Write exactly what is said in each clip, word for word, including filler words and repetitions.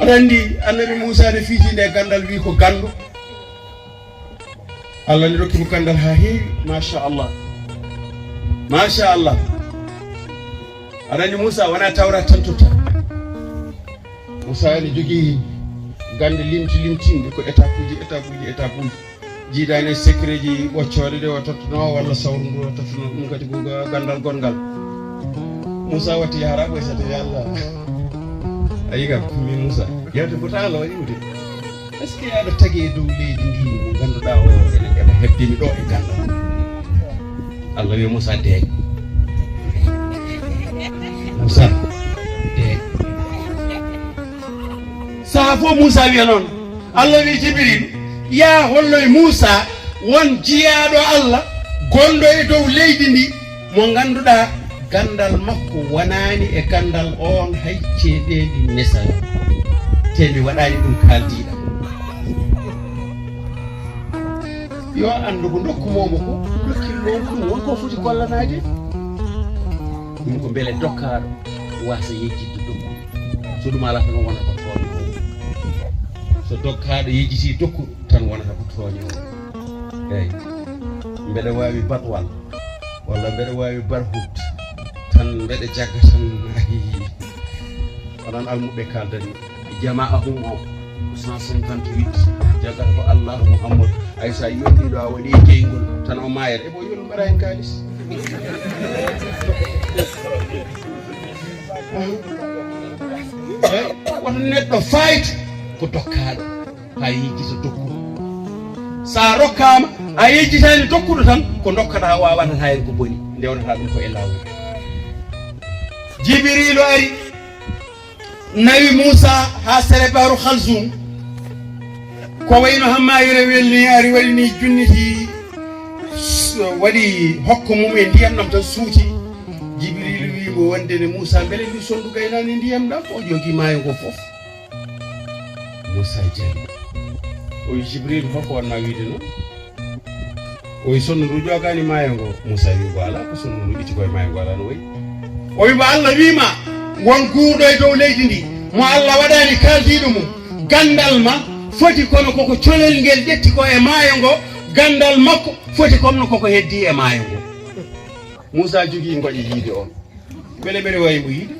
Aɗa anndi annabi Muusa ne fiiji nde ganndal, wi ko ganndo. Allah ne rokki mo ganndal haa heewi, machallah. Machallah. Aɗa anndi Muusa wona Tawrat tan totta. Muusa ne jogii gannde limti limtinɗe, ko étape uji, étape uji, étape uji. Jiidaani e secret ji ɓoccooɗe ɗe o tottuno, walla sawru ndu o tottuno, ɗum kadi ko ganndal gonngal. Muusa watti yahara ɓoy sata, ya Allah. A yi kam, min Muusa, yahde ko taala waɗi wude. Est-ce que aɗa tagi e dow leydi ndi mo ngannduɗaa o ene, ene heɓde mi ɗo e ganndal? Allah wi Muusa, deeƴ. Muusa, deeƴ. Saha fof Muusa wiya noon. Allah wi Jibril, yaa holloy Muusa won jiyaaɗo Allah gonɗo e dow leydi ndi, mo ngannduɗaa ganndal makko wonaani e ganndal oon hay ceeɗeeli misal. Te mi waɗaani ɗum kaaldiiɗam. Yo anndu ko ndokkumoo mo ko, dokkirnoo mo ɗum, won ko foti gollanaade. Ɗum ko mbele dokkaaɗo waasa yejjitde dokkuɗo. So ɗum alaa tan, o wonata ko tooñoowo. So dokkaaɗo yejjitii dokkuɗo tan, wonata ko tooñoowo. Eey. Mbeɗa waawi batwal, walla mbeɗa waawi barhut, tan mbeɗa jagga tan. Onon almuɓɓe kaaldani. Jama'a hum o ko cent cinquante-huit. Jaggata ko Allahu Muhammadu. Ay, so a yontii ɗo, a waɗi jeyngol tan, o maayat. E bo yol mbaɗa heen kaalis. Eey, woto neɗɗo faayto ko dokkaaɗo, haa yejjita dokkuɗo. So a rokkaama, a yejjitaani dokkuɗo tan, ko ndokkaɗaa o, a waɗataa heen ko boni, ndewdataa ɗum ko e laawol. Jibriilu ari, nawi Muusa haa sere Bahru Khalzum. Ko wayno hammaayira welni, ari waɗi ni, junniti, s-, waɗi hokko mum e ndiyam ɗam tan, suuti. Jibriilu wi mo wonde ne, Muusa, mbele ndu sonndu gaynaani ndiyam ɗam? O joogi maayo ngo fof. Muusa jali. O wi Jibriilu, hol ko wonnaa wiide noon? O wi, sonndu ndu joogaani maayo ngo? Muusa wi mbo alaa, ko sonndu ndu itti ko e maayo ngo alaa no wayi. O wi mbo, Allah wii ma won guurɗo e dow leydi ndi mo Allah waɗaani kaaldiiɗo mum. Ganndal ma foti kono koko colel ngel ƴetti ko e maayo ngo, ganndal makko foti kono koko heddii e maayo ngo. Muusa jogii ngoƴa yiide on. Mbele mbeɗa waawi mo yiide?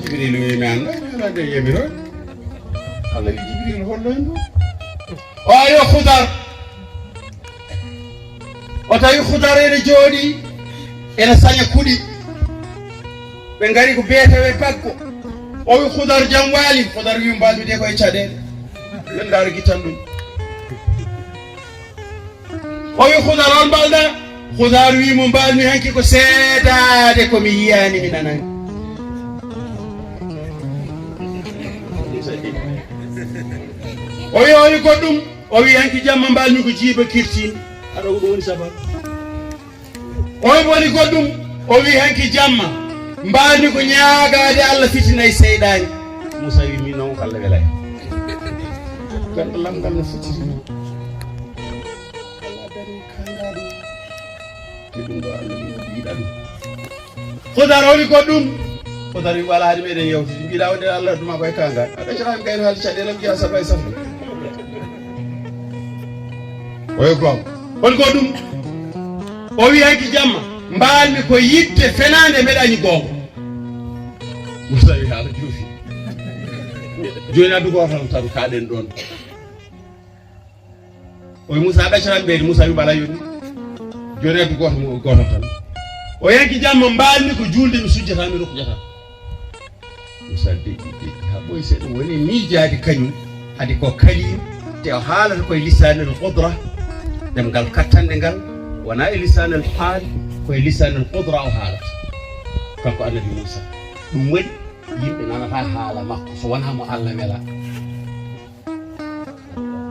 Jibriilu wi mi anndaa, mi alaa nde yiyami toon. Allah wi Jibriilu, holloy ndu. O ari o Hudar. O tawi Hudar ene jooɗii, ene saña kuɗi. Ɓe ngari ko beete e baggo. O wi Hudar, jam waali? Hudar wi mbaal mi de ko e caɗeele. Yo ndaar gitan ɗum. O wi Hudar, hol mbaal-ɗaa? Hudar wi mo mbaal mi hanki ko seedaade ko mi yiyaani, mi nanaani. O wi, o wi goɗɗum? O wi hanki jamma mbaal mi ko jiiba kirtiimi. Aɗa ko ɗum woni sabab. O wi woni goɗɗum? O wi hanki jamma mbaal mi ko ñaagaade Allah fitina e seyɗaani. Muusa wi mi noon ko Allah welaa. Ganndal lam ngal no fotiri ni. Allah darii kaangaaɗo. Te ɗum ɗo Allah wi yiɗa ɗum. Hudar, holi goɗɗum? Hudar wi, wala, haade meɗen yewtidi. Mbiɗa wonde Allah duma koye kaangal. Aɗa jara mi kayno haalde caɗeele am, jeya saba e saba. O wi goonga. Holi goɗɗum? O wi hanki jamma mbaal mi ko yiɗde fenaande mbeɗa añi goonga. Muusa wi haala joofi. Jooni addu gootal tan kaaɗen ɗoon. O wi Muusa, a ɗaccataa mi ɓeyde. Muusa wi mbaala yoni. Jooni addu gooto mo, gooto tan. O yanki jamma mbaal mi ko juulde mi sujjata, mi rukjata. Muusa deƴƴi, deƴƴi, haa ɓooyi seeɗa, woni miijaade kañum, adi ko kaliim, te o haalata koye lisaanil qudra, ɗemngal kattanɗe ngal, wonaa e lisaanil haal, koye lisaanil qudra o haalata. Kanko annabi Muusa. Ɗum waɗi, yimɓe nanataa haala makko, so wonaa mo Allah welaa.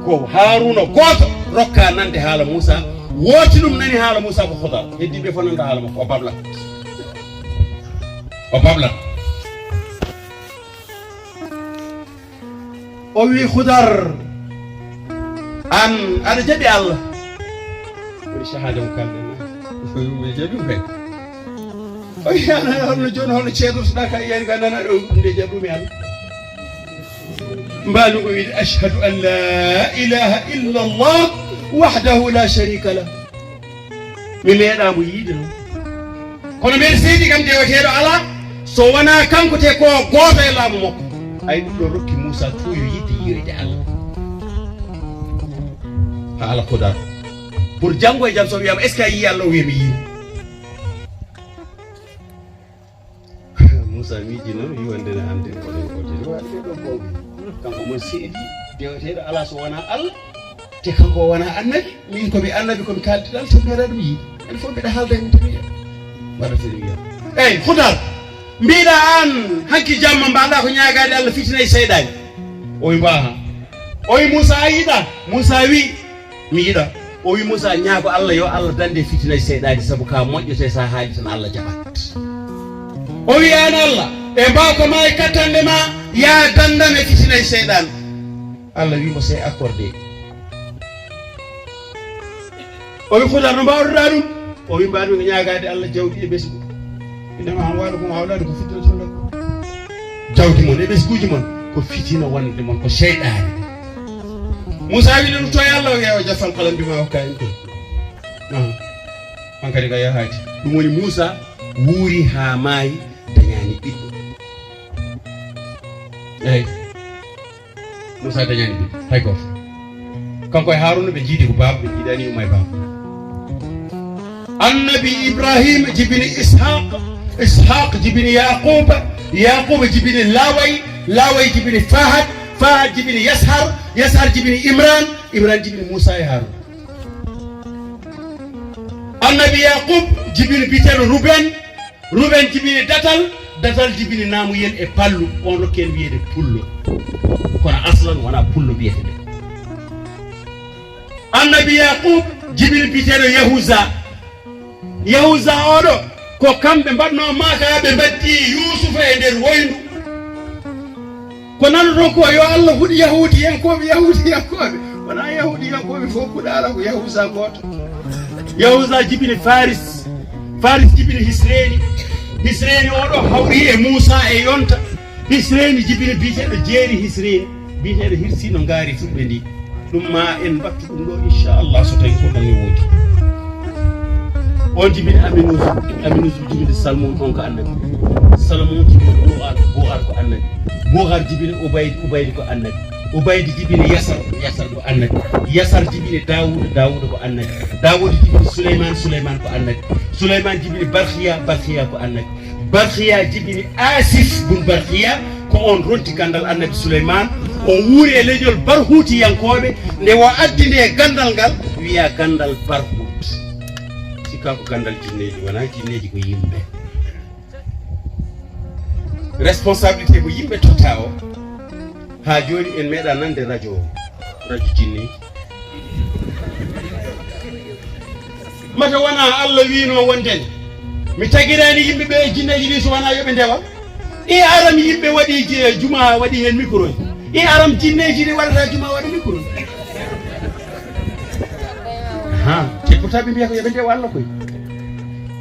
Ko Haaruuna gooto rokkaa nande haala Muusa, wooti ɗum nani haala Muusa ko Hudar. Heddiiɓe fof nanda haala makko, o bablat. O bablat. O wi Hudar, aan aɗa jaɓi Allah? Woni sahaada mo kalɗen o. O wi mi jaɓi mo kay. O wi aan holno jooni, holno ceedortoɗaa ka yiyani ka nana ɗo, ɗum de jaɓumi Allah. Mbaalu ngu wiide, "Ashhadu an la ilaha illa Allah wahdahu la sharika lah." Mi meeɗaa mo yiide noon. Kono mbeɗa seedi kam deweteeɗo alaa, so wonaa kanko te ko gooto e laamu makko. Ay ɗum ɗo rokki Muusa tuuyo yiɗde yiyoyde Allah. Haa Allah kodaar. Pour janngo e jam so wiyama, "Est-ce que a yii Allah?" O wiya, "Mi yii." Muusa miiji noon, wi wonde ne anndi oɗon oɗon waɗi ɓe ɗo boobi. Kanko mon seedi, deweteeɗo alaa so wonaa Allah, te kanko o wonaa annabi. Min ko mi annabi, ko mi kaaldiɗal, so mbeɗa ɗum yiide. En fof mbeɗa haalda e mum, te mi yiya. Mbaɗa te mi yiya. Eyi, Khudar, mbiɗa aan, hanki jamma mbaɗa ko ñaagaade Allah fitina e seyɗaani. O wi, "Mbaa ha." O wi, "Muusa, a yiɗa?" Muusa wi, "Mi yiɗa." O wi, "Muusa, ñaago Allah yo Allah dande fitina e seyɗaani, sabu ka moƴƴo, te sa haali tan Allah jaɓat." O wi, "Aan Allah, e mbaawka ma e kattanɗe ma, ya dandam e fitina e seyɗaani." Allah wi mo, "C'est accordé." O wi, "Khudar, no mbaawruɗaa ɗum?" O wi, "Mbaɗmi ko ñaagaade Allah jawdi e ɓesngu. Innama amwalukum wa awladukum fitnatun lakum." Jawdi mon e ɓesnguuji mon ko fitina wonande mon, ko seyɗaani. Muusa wi, "Ɗum to e Allah." O wi, "Awa jaffal qalam bima wakkani ɗum." Ah, hankadi ka yahaati. Ɗum woni Muusa wuuri haa maayi, dañaani ɓiɗɗo. Eyi. Muusa dañaani ɓiɗɗo hay gooto. Kanko e Haaruuna ɓe njiidi ko baaba, ɓe njiidaani umma e baaba. Annabi Ibrahima jibini Ishaq, Ishaq jibini Yaquba, Yaquba jibini Laway, Laway jibini Fahad, Fahad jibini Yashar, Yashar jibini Imran, Imran jibini Muusa e Haaruuna. Annabi Yaqub jibini biyeteeɗo Ruben, Ruben jibini Datal, Datal jibini Namuyel e Pallu, on rokki en wiyeede Pullo. Kono aslan wonaa Pullo wiyetee. Annabi Yaqub jibini biyeteeɗo Yahuza. Yahuza oɗo, ko kamɓe mbaɗnoo maaka, ɓe mbaddi Yuusufa e nder woyndu. Ko nanoɗon ko, yo Allah huɗi Yahuudiyankooɓe, Yahuudiyankooɓe. Wonaa Yahuudiyankooɓe fof puɗaala, ko Yahuusa gooto. Yahuusa jibini Faris. Faris jibini Hisreeni. Hisreeni oɗo hawri e Muusa e yonta. Hisreeni jibini biyeteeɗo Jeeri Hisreeni. Biyeteeɗo Hirsi no ngaari fulɓe ndi. Ɗum ma en mbattu ɗum ɗo, inchallah, so tawi ko ɗon e woodi. On jibini Aminuusu, Aminuusu jibini Salmon, on ko annabi. Salmon jibini Buuar, Buuar ko annabi. Buuar jibini Ubaydi, Ubaydi ko annabi. Ubaydi jibini Yasar, Yasar ko annabi. Yasar jibini Daawuda, Daawuda ko annabi. Daawuda jibini Suleyman, Suleyman ko annabi. Suleyman jibini Barkiya, Barkiya ko annabi. Barkiya jibini Asif bun Barkiya, ko on ronti gandal annabi Suleyman. O wuuri e leñol Barhuutiyankooɓe, nde o addi nde gandal ngal, wiya gandal Barhuut. Sikka ko gandal jinneeji, wonaa jinneeji, ko yimɓe. Responsabilité mo yimɓe totta o, haa jooni en meeɗa nande radio o, radio jinneeji. Mata wona Allah wiino wonde mi tagiraani yimɓe ɓe e jinneeji ɗi so wonaa yo ɓe ndewa? E aram yimɓe waɗi je-, juma waɗi heen micro ji. E aram jinneeji ɗi waɗata juma waɗa micro ji. Ha, te pourtant ɓe mbiya ko yo ɓe ndewa Allah koy.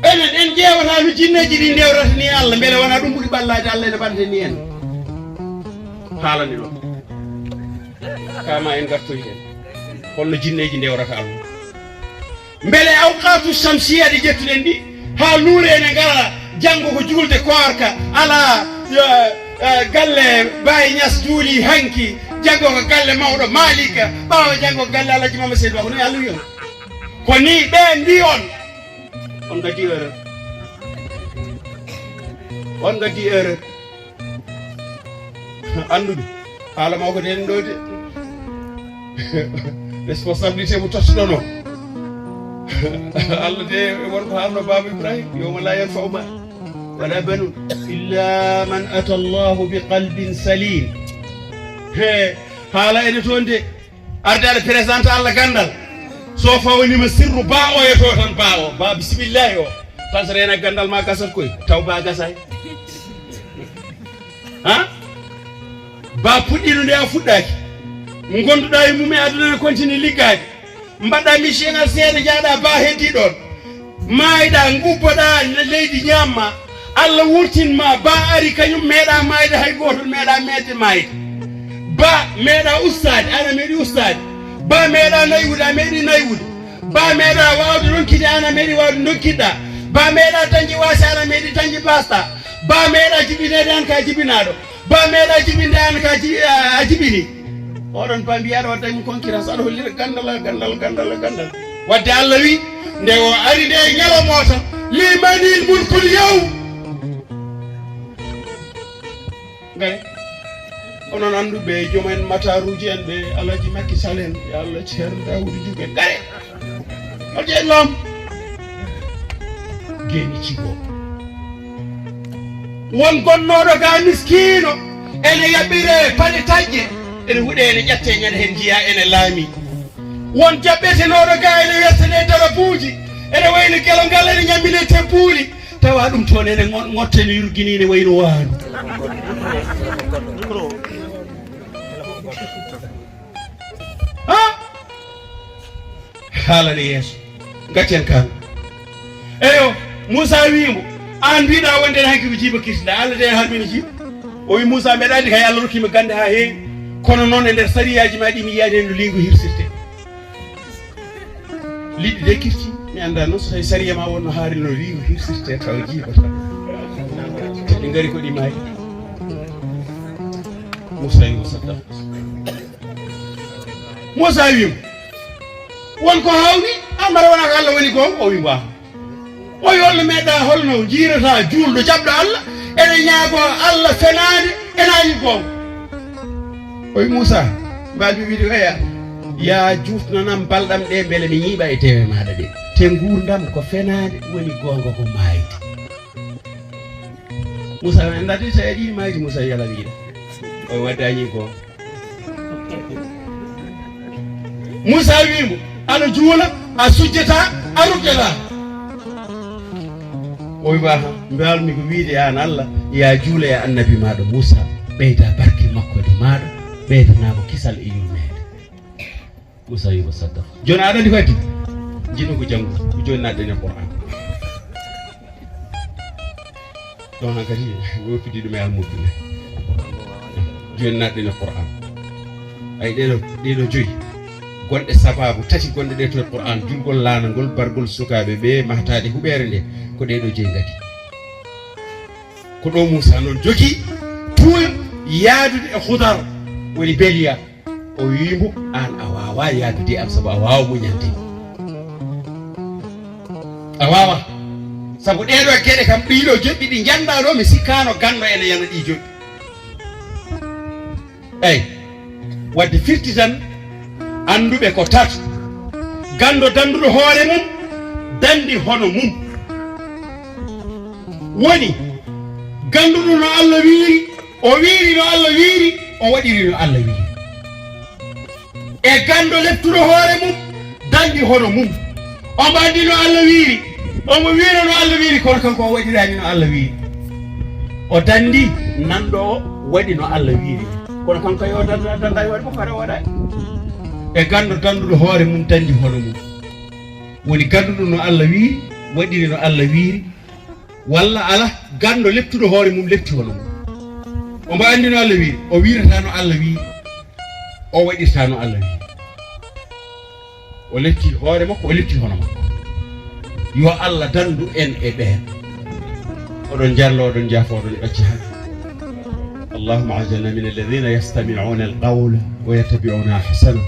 Enen en ƴeewata no jinneeji ɗi ndewrata ni Allah, mbele wonaa ɗum ɓuri ɓallaade Allah ene mbaɗata ni en. Haalani ɗo. Kama en ngartoy heen. Holno jinneeji ndewrata Allah? Mbele awqaatu shamsiya ɗi ƴettuɗen ɗi, haa luure ene ngara, janngo ko juulde koorka, alaa, eh, eh, galle Baay Ñas juuli hanki, janngo ko galle mawɗo Maalika, ɓaawo janngo ko galle Alhaji Mama Seydu Ba, ko ni Allah wi on. Ko ni ɓe mbi on. On ngaddi erreur. On ngaddi erreur. Annduɓe, haala mawko de en ɗo de. Responsabilité mo tottuɗon o. Allah de e wonko haalno Baaba Ibrahim, "Yawma la yanfa'u mal wala banun illa man ata Allahu bi qalbin salim." He, haala ene toon de. Arde aɗa présente Allah ganndal. So fawnima sirru ba oyoto tan ba o. Ba bisimillahi o. Tan so reena ganndal ma gasat koy. Taw ba gasay. Ha? Ba puɗɗino nde a fuɗɗaki. Gonduɗa e mum e aduna ne continue liggaade. Mbaɗɗa mission ngal seeɗa jaaɗa ba heddi ɗon. Maayɗa, ngubboɗa, le-, leydi ñaamma. Allah wurtin ma, ba ari kañum meeɗa maayde, hay gooto meeɗa meeɗde maayde. Ba meeɗa ustaade, ana meeɗi ustaade. Ba meeɗa naywude, a meeɗi naywude. Ba meeɗa waawde ronkide, ana meeɗi waawde donkidɗa. Ba meeɗa dañde waasi, ana meeɗi dañde baasɗa. Ba meeɗa jibineede, an ka jibinaaɗo. Ba meeɗa jibinde, an ka ji-, a, a jibini. Oɗon ba mbiyaɗo o dañi concurrence, aɗa hollira gandal, gandal, gandal, gandal. Wadde Allah wi, nde o ari nde ñalawma o tan, limanil mulkul yawm. Ngare. Onon annduɓe joom en mataruuji en ɓe Alhaji Macky Sall en, ya Allah Ceerno Daawuda Juuf en. Ngare. Waɗi e noon. Geeni cigo. Won gonnooɗo ga miskiino, ene yaɓɓire paɗe taƴƴe, ene wuɗe, ene ƴatte, ñande heen njiya ene laami. Won jaɓɓetenooɗo ga ene wersane darabuuji, ene wayno gelo ngal ene ñammine tebbuuli, tawa ɗum toon ene ŋo-, ŋotte ne yurgini ne wayno waandu. Ha? Haalani yeeso. Gaccen kan. Eyo, Muusa wii mo, "Aan mbiɗa wonde ene hanki ko jiiba kirtiɗa, Allah de harmini jiiba." O wii, "Muusa, mbeɗa anndi kay Allah rokkiima gannde haa heewi, kono noon e nder sariyaaji ma ɗi mi yiyaani heen no liingu hirsirte." Liɗɗi de kirti, mi annda noon so tawi sariya ma wonno haari no liingu hirsirte taw jiiba tan. Te ɗi ngari ko ɗi maayi. Muusa wii mo, "Saddaqta." Muusa wii mo, "Won ko hawni, Amara wona ko Allah woni goonga?" O wii mo, "Aa." O wii, "Holno meeɗa, holno njiirata juulɗo jaɓɗo Allah, ene ñaagoo Allah fenaande, ene añi goonga?" O wii, "Muusa, mbaal mi wiide oya, yaa juutnanam balɗam ɗe mbele mi ñiiɓa e dewe maaɗa ɗe. Te nguurndam ko fenaande, woni goonga ko maayde." Muusa, en ndaarti tawi aɗa yiɗi maayde, Muusa, yala wiide. O wii, "Wadde añi goonga." Muusa wii mo, "Aɗa juula, a sujjata, a rukkata?" O wii mo, "Aha, mbaalmi ko wiide aan Allah, yaa juula e annabi maaɗa Muusa, ɓeyda barke makko e maaɗa, ɓeydanaa mo kisal e yurmeende." Muusa wii mo, "Saddaqta." Jooni aɗa anndi ko addi? Jiɗɗo ko janngu, ko jooni naatɗen e Qur'an. Ɗon hankadi mi woppidi ɗum e almuɓɓe ɓe. Jooni naatɗen e Qur'an. Ay, ɗeɗo, ɗeɗo joyi gonɗe sababu tati gonɗe ɗe to e Qur'an, julgol laanagol, bargol sukaaɓe ɓe, mahtaade huɓeere nde, ko ɗeɗo joyi ngadi. Ko ɗo Muusa noon jogi tuuyo yaadude e Hudar, woni Beliya. O wii mo, "Aan a waawaa yaadude e am sabu a waawaa muñande. A waawaa. Sabu ɗeeɗoo geɗe kam, ɗiiɗoo joɗɗi ɗi njanndaa ɗo, mi sikkaano ganndo ene yana ɗii joɗɗi." Eey, wadde firti tan, annduɓe ko tato. Ganndo dannduɗo hoore mum, danndi hono mum. Woni, gannduɗo no Allah wiiri, o wiiri no Allah wiiri, o waɗiri no Allah wiiri. E ganndo leptuɗo hoore mum, danndi hono mum. Omo anndi no Allah wiiri, omo wiira no Allah wiiri, kono kanko o waɗiraani no Allah wiiri. O danndi nanɗo o waɗi no Allah wiiri. Kono kanko yo dannda, dannda, dannda, waɗi ko fare waɗaani. E ganndo dannduɗo hoore mum, danndi hono mum. Woni gannduɗo no Allah wiiri, waɗiri no Allah wiiri, walla ala ganndo leptuɗo hoore mum lepti hono mum. Omo anndi no Allah wiiri, o wiirata no Allah wiiri, o waɗirta no Allah wiiri. O lepti hoore makko, o lepti hono makko. Yo Allah danndu en e ɓeen. Oɗon njarlo, oɗon njaafo, oɗon ɗacci hannde. اللهم اجعلنا من الذين يستمعون القول ويتبعون احسنه.